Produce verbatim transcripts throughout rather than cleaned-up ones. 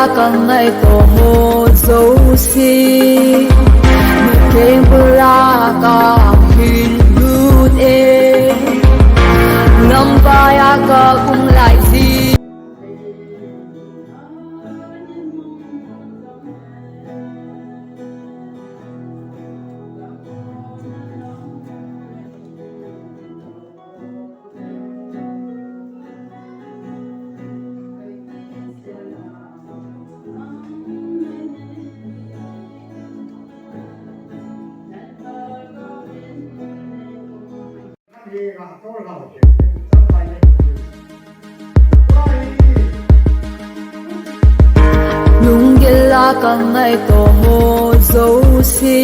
Ka ngaito ho jouse, na keng bula ka hin lut e. Lamvai a ka um lai jeh. Lunggil a ka ngaito ho jouse,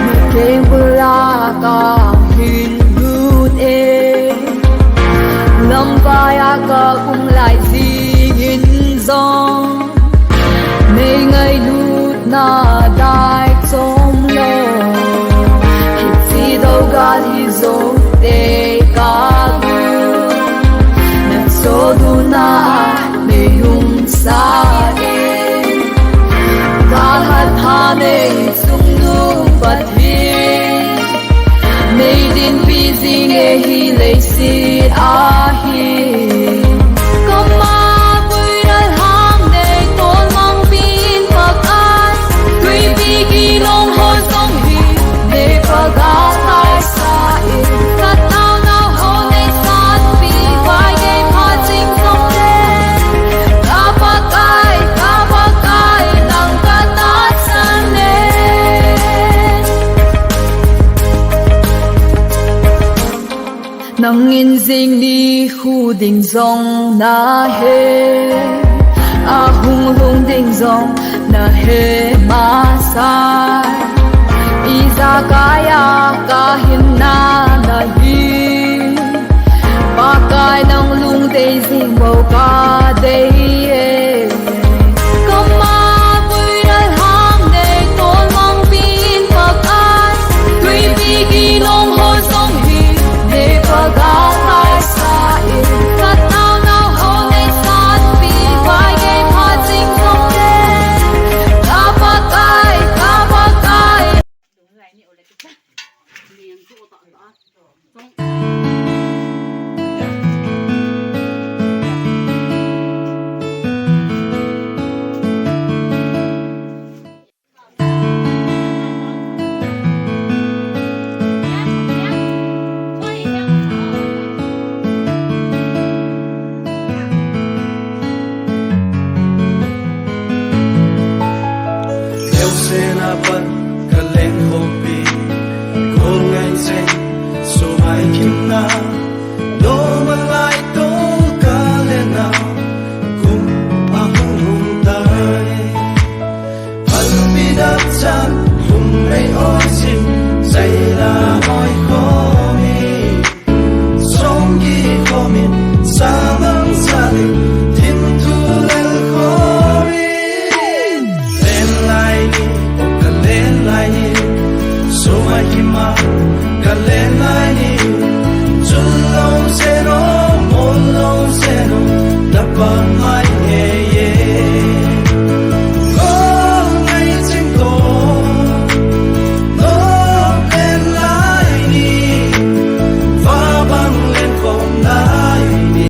na keng bula ka hin lut e. Lamvai a ka um lai jeh in jong, nei ngailutna dai chom lou. Hiche dou gal hi jou tei ka gu, na choluna a nei hung sa e. Ka hatha nei chungnung Pathen, nei dinpi jing e hi leiset a hi. Ka mapui dalhang nei tolmang pin Pakai, tuipi kilong ho jong hi nei pagal taisa e. Ka taonau ho nei sanpi, Pakai kei phat jing jongle, ka Pakai, ka Pakai, nang ka tahsan e. Nangin jing nikho ding jong na he, ahung lhung ding jong na he masa. Ijakai a ka hinna nahi, Pakai nang lungdei jing bou ka dei e. Ka mapui dalhang nei tolmang pin Pakai, tuipi kilong ho jong hi nei pagal taisa e. Ka taonau ho nei sanpi, Pakai kei phat jing jongle, ka Pakai, ka Pakai. Neosen a pat ka leng khopi, kol ngai cheng, sumai kim na.